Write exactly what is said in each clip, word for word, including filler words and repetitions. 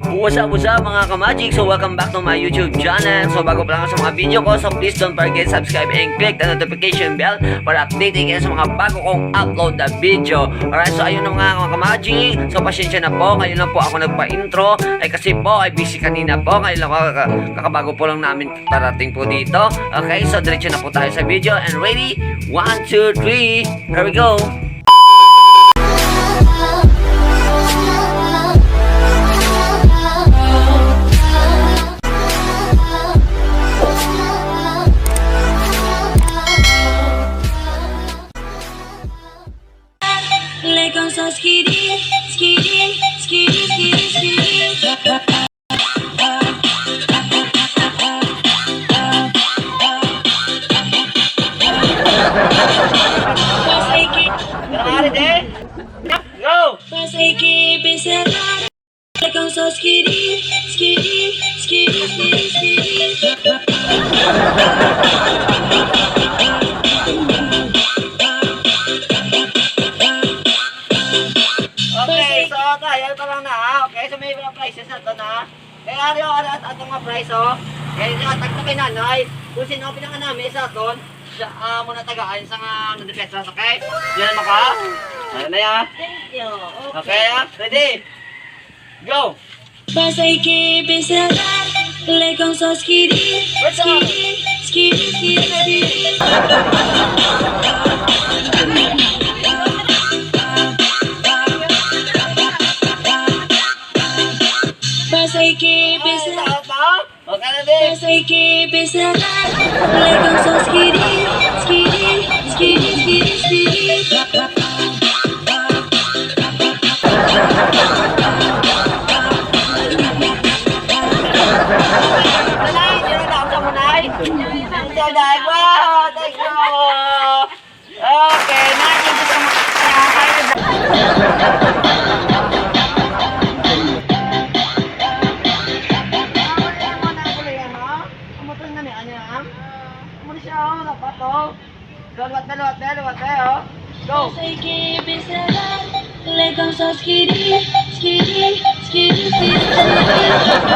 What's up, what's up, mga ka-magic? So, welcome back to my YouTube channel. So, bago pa lang sa mga video ko, so please don't forget subscribe and click the notification bell para updated kayo sa mga bago kong upload na video. Alright, so ayun na nga, mga ka-magic. So, pasensya na po, ngayon lang po ako nagpa-intro. Ay, kasi po, ay busy kanina po. Ngayon lang ako, kaka- kakabago po lang namin parating po dito. Okay, so diretso na po tayo sa video. And ready? One, two, three. Here we go. Like on so skitty, skitty, skitty, skitty, skitty. Pasay ki- Ready? Go! Pasay ki bisala. Like on so skitty, skitty, skitty, skitty, skitty. Okay, so, okay, yan pa lang na, ha? Okay, so may mga prices na to na. Kaya ari, ari, at atong mga price, oh. Kaya nyo, tagto kay nanay. Kung sino ang pinanganami sa aton, siya, ah, muna tagaan sa nga nagdepetsa, okay? Yan, maka. Ano na yan? Thank you. Okay, ah. Ready? Go! Pasay ki bisala, like on so skitty, skitty, skitty, skitty, skitty. Pasay ki bisala. Okay na, di. Pasay ki bisala, like on so skitty, skitty, skitty, skitty, skitty. Nanay, yun ang tawag sa munay. Nanay, wow, thank you. Okay, na, thank you so much. Amo to nga ni, ano, am? Amo ni siya, oh, dapat, oh. Liwat na, liwat na, liwat na, oh. Go! Pasay ki bisala, like on so skitty, skitty, skitty, skitty, skitty.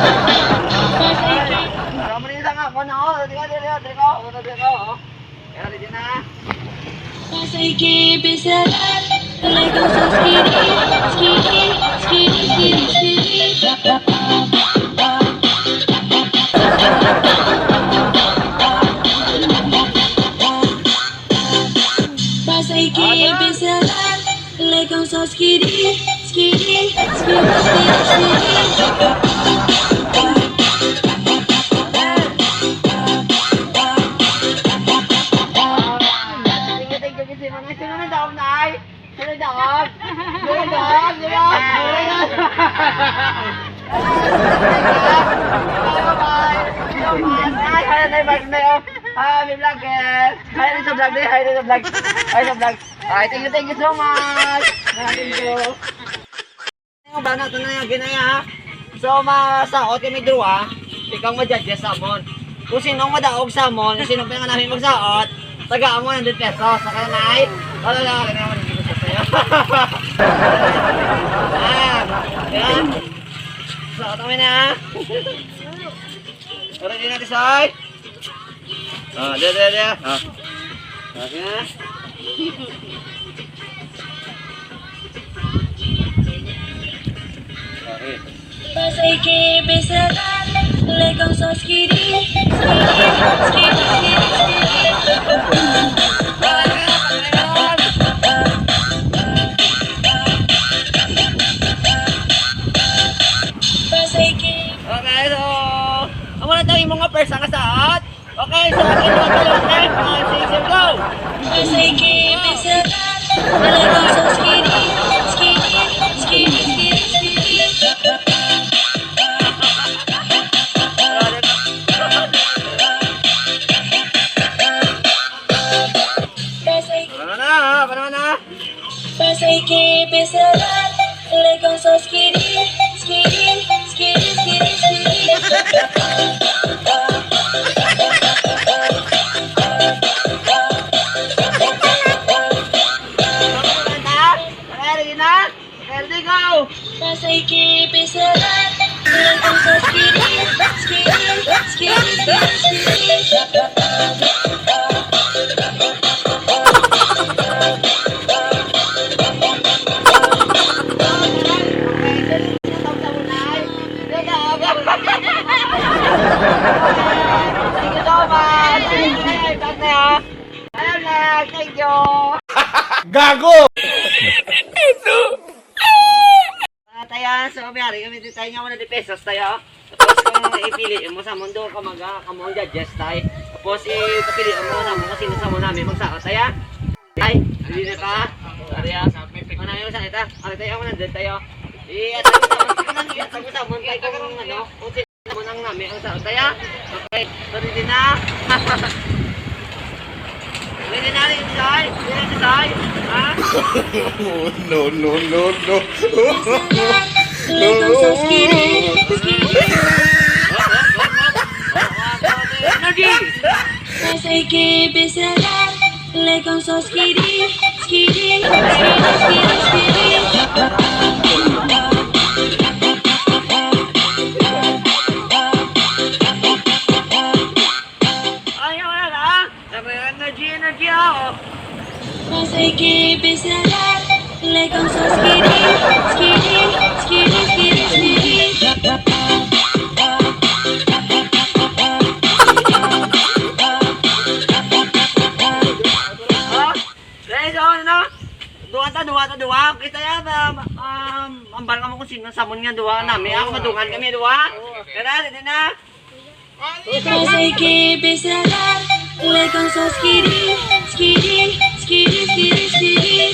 Pasay ki- Amo ni isa nga, ako na, oh. Dito ka, dito ka, dito ka, oh. Dito ka, oh. Kaya, ready na. Pasay ki bisala, like on so skitty, skitty, skitty, skitty, skitty. Pasay ki bisala, like on so skitty, skitty, skitty, skitty, skitty. Thank you, thank you, kasi mga sino na daw, Nay? Sino daw? Sino daw? Sino daw? Bye, bye. Thank you so much. Ay, hi, Nay, bye, Nay, oh. Hi, may vlogger. Hi, sa vlog, Nay. Hi, sa vlog. Hi, sa vlog. Ay, thank you, thank you so much. Thank you. Ang bana, ito na yung ginaya, ha? So, masaot kami duwa, ikaw ma-judge sa amon. Kung sino ang madaog sa amon, kung sino ang pinanganami magsaot, taga amon hundred pesos. Sa kanay, wala lang, wala naman dito sa sayo. Ah, yan. Saot kami na. Ready na, Tisay? Ah, dia, dia, dia. Ah. Okay na. Okay. Pasay ki bisala, like on so skitty, skitty, skitty, skitty. Pasay ki- Okay, so, amo na to yung mga first nga saot. Okay, so, okay, okay, okay. Five, six, and go! Pasay ki bisala, like on so skitty, skitty, skitty, skitty, skitty. Pasay Ano na, ha? Ano na? Pasay ki bisala, like on so skitty, skitty, skitty, skitty, skitty. Thank you so much. Ayan lang, thank you. Gago! Ah, tayo, so, may ari kami dito tayo nga one hundred pesos tayo. Tapos kung ipili mo sa mundo, ka mag, ka mo ang judges tayo. Tapos ipapili mo sa mo kung sino sa mo namin magsaka tayo. Ay, hindi na ka. Ari, ah. Ano yung sa kita? Ano tayo, one hundred tayo. Iya, sa mo, sa mo, sa mo, tayo kung ano, kung sino mo nang nami ang sa tayo. Okay, so ready na. Ready na rin, Sai. Ready na, Sai. Ha? No, no, no, no. Lekong sos kiri, kiri. Energy. Masay ke besalar. Lekong sos kiri, kiri, kiri, kiri, kiri. Ayaw na lang. Sabi, energy, energy ako. Masay ke besalar. Lekong sos kiri, kiri, kiri, kiri, kiri. Ha? Guys, oh, ano? Duha ta, duha ta, duha. Kita yan, um, um, ambal ka mo kung sino sa mo nga duha nami. Ako madungan kami duha. Kaya, hindi na. Masay ke besalar. Lekong sos kiri, kiri, kiri, kiri, kiri.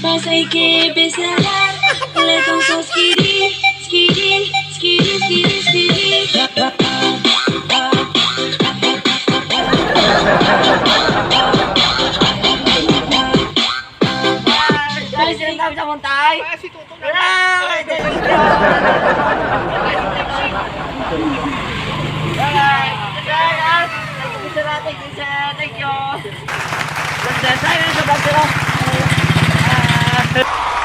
Masay ke besalar. Lekong sos kiri, kiri, kiri, kiri, kiri. Guys, yung tawag sa muntay. Ay, si Toto na. Thank you, sir. Thank you, sir. Thank you. Thank you, sir. Ah.